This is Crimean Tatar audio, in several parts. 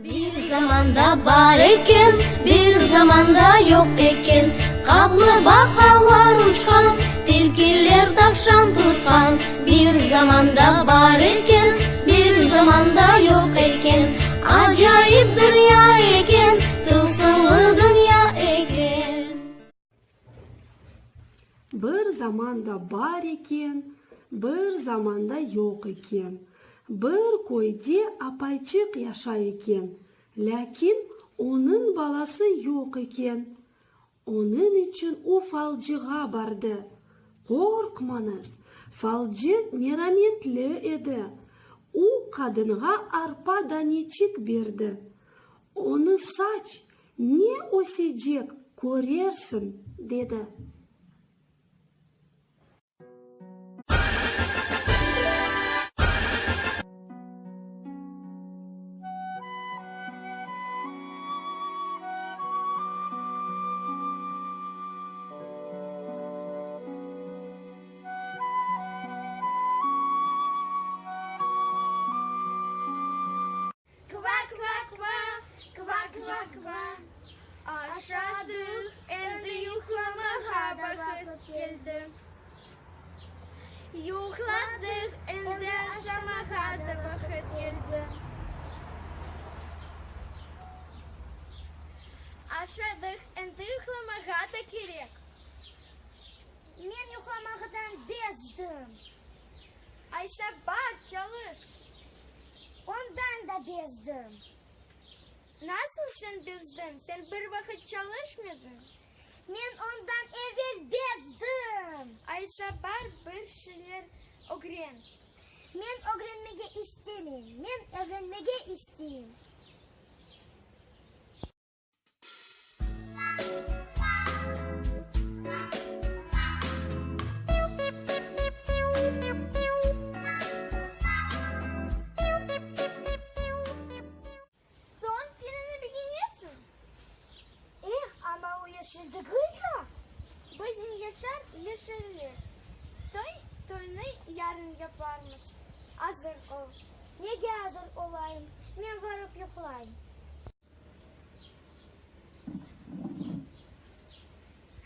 Bir zamanda bar eken, bir zamanda yoq eken, Qaplı baqalar uçqan, tilkiler tavşan tutqan. Bir zamanda bar eken, bir zamanda yoq eken, Acayip dünya eken, tılsımlı dünya eken. Bir zamanda bar eken, bir zamanda yoq eken, bir köyde apayçıq yaşay eken, lâkin onıñ balası yoq eken. Onıñ içün o falcığa bardı. Qorqmañız, falcı merametli edi. O qadınğa arpa daneçik berdi. Onı saç, Ne ösecek, körersiñ, dedi. Kva-kva-kva, kva-kva-kva, aşadıq, endi yuqlamağa vaqıt keldi. Yuqladıq, endi aşamağa da vaqıt keldi. Aşadıq, endi yuqlamağa da kerek. Men yuqlamağıdan bezdim. Aysa bar, çalış. Ondan da bezdim. Nasıl sen bezdiñ? Sen bir vaqıt çalışmadıñ. Men ondan evel bezdim. Aysa bar, bir şeyler ögren. Men ögrenmege istemeyim. Men evlenmege isteyim. Soñ tilini begenesiñ? Eh, amma o yeşil degil ya! Bizim yaşar yeşiller. Toy, toynı yarın yaparmız. Azır ol. Nege azır olayım? Men barıp yuqlayım.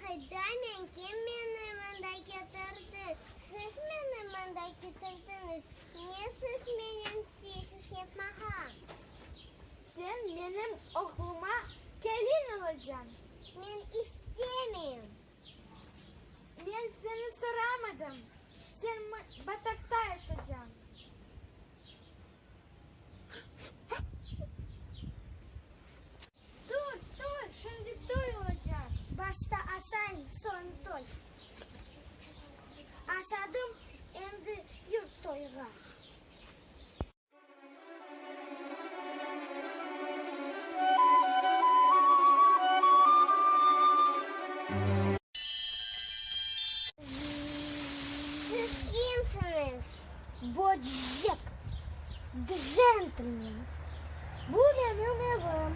Qayda men, kim meni mında ketirdi? Siz meni mında ketirdiñiz. Ne siz menen isteysiz yapmağa? Sen menim oğluma kelin olacañ. Men istemeyim. Men seni soramadım. Sen bataqta yaşacañ. Dur, dur, şimdi toy olacaq. Başta aşayım, soñ toy. Aşadım, endi yür toyğa. Siz kimsiñiz? Böcek, djentlmen. Bu menim evim.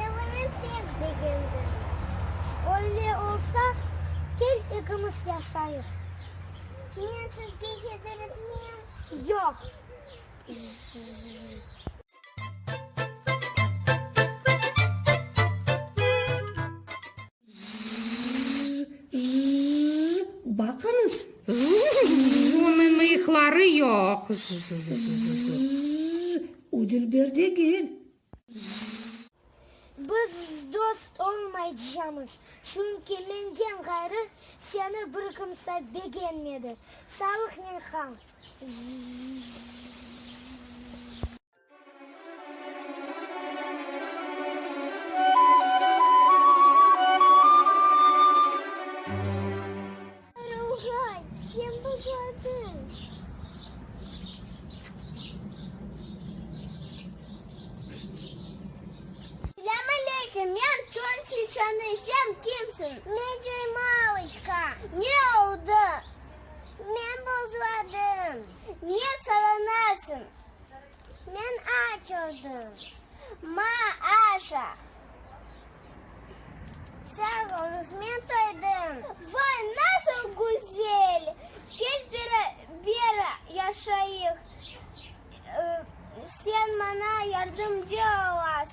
Evini pek begendim. Öyle olsa, kel ekimiz yaşayıq. Men sizge keder etmem. Yoq. J-j-j, baqıñız! Onıñ mıyıqları yoq. J-j-j, o dülber degil. Biz dost olmaycamız, çünki menden ğayrı seni bir kimse begenmedi. Sağlıqnen qal. J-j-j. Ruhay, sen buzladıñ. Selâm aleyküm, men çöl siçanı, sen kimsiñ? Men Cüymaloçka. Ne oldı? Men buzladım. Ne soranasıñ? Men aç oldım. Ma aşa. Sağ oluñız, men toydım. Vay, nasıl güzel! Kel beraber yaşayıq. Sen maña yardımcı olasıñ.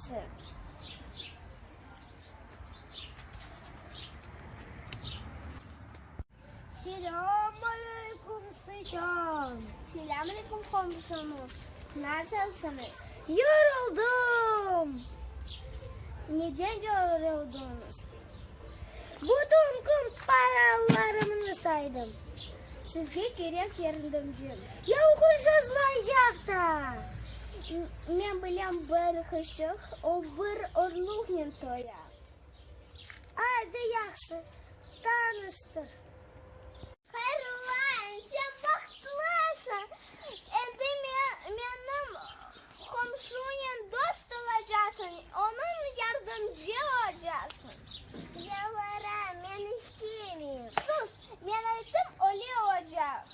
Selâm aleyküm. Selâm aleyküm, qomşumız. Nasılsıñız? Yoruldım. Neden yoruldıñız? Bütün kün paralarımnı saydım. Sizge kerek yardımcım. Ya hırsızlaycaq da. Men bilem bir qızçıq, o bir orluqnen toya. Aydı yahşı, tanıştır. Hayırlayım, sen bahtlısıñ. Endi menim qomşunen dost olacaqsıñ, onıñ yardımcı olacaqsıñ. Yalvaram, men istemeyim. Sus, men ayttım, öyle olacaq.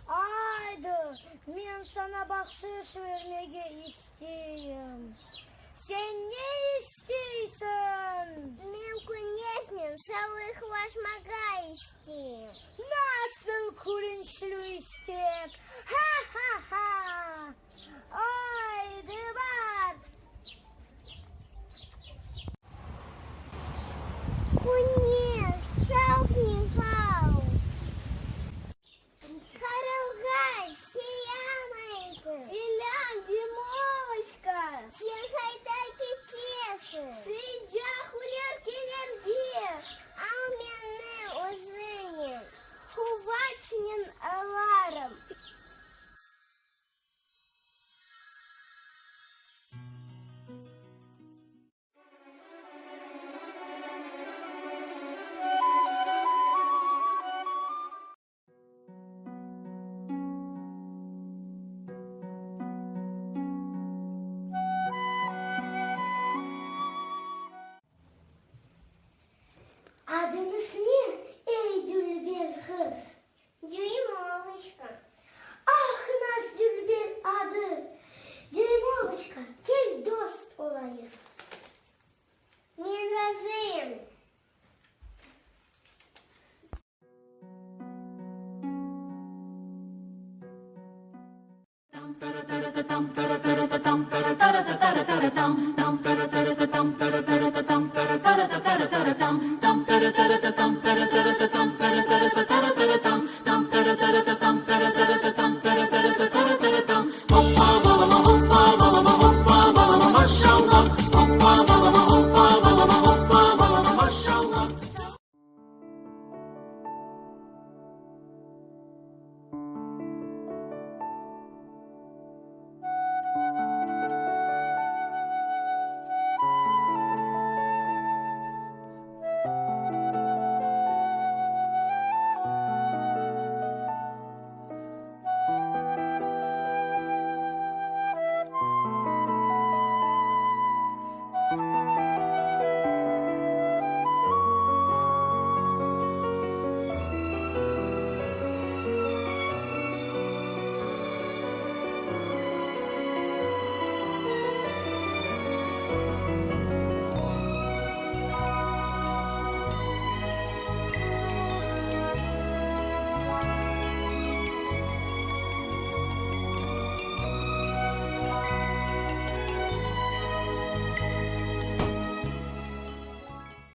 Aydı, men saña bahşış bermege isteyim. Sen ne isteysiñ? Men küneşnen sağlıqlaşmağa isteyim. Nasıl külünçli istek! Ha-ha-ha! Aydı, bar! Küneş, sağlıqnen qal! Qarılğaç, selâm aleyküm! Selâm, Dimovoçka! Sen qayda ketesiñ? Sıcaq ülkelerge! Al meni özüñnen! Quvançnen alarım! Adıñız ne, ey dülber qız? Duymovoçka. Ah, naz dülber adı! Duymovoçka, kel dost olayıq. Men razıyım.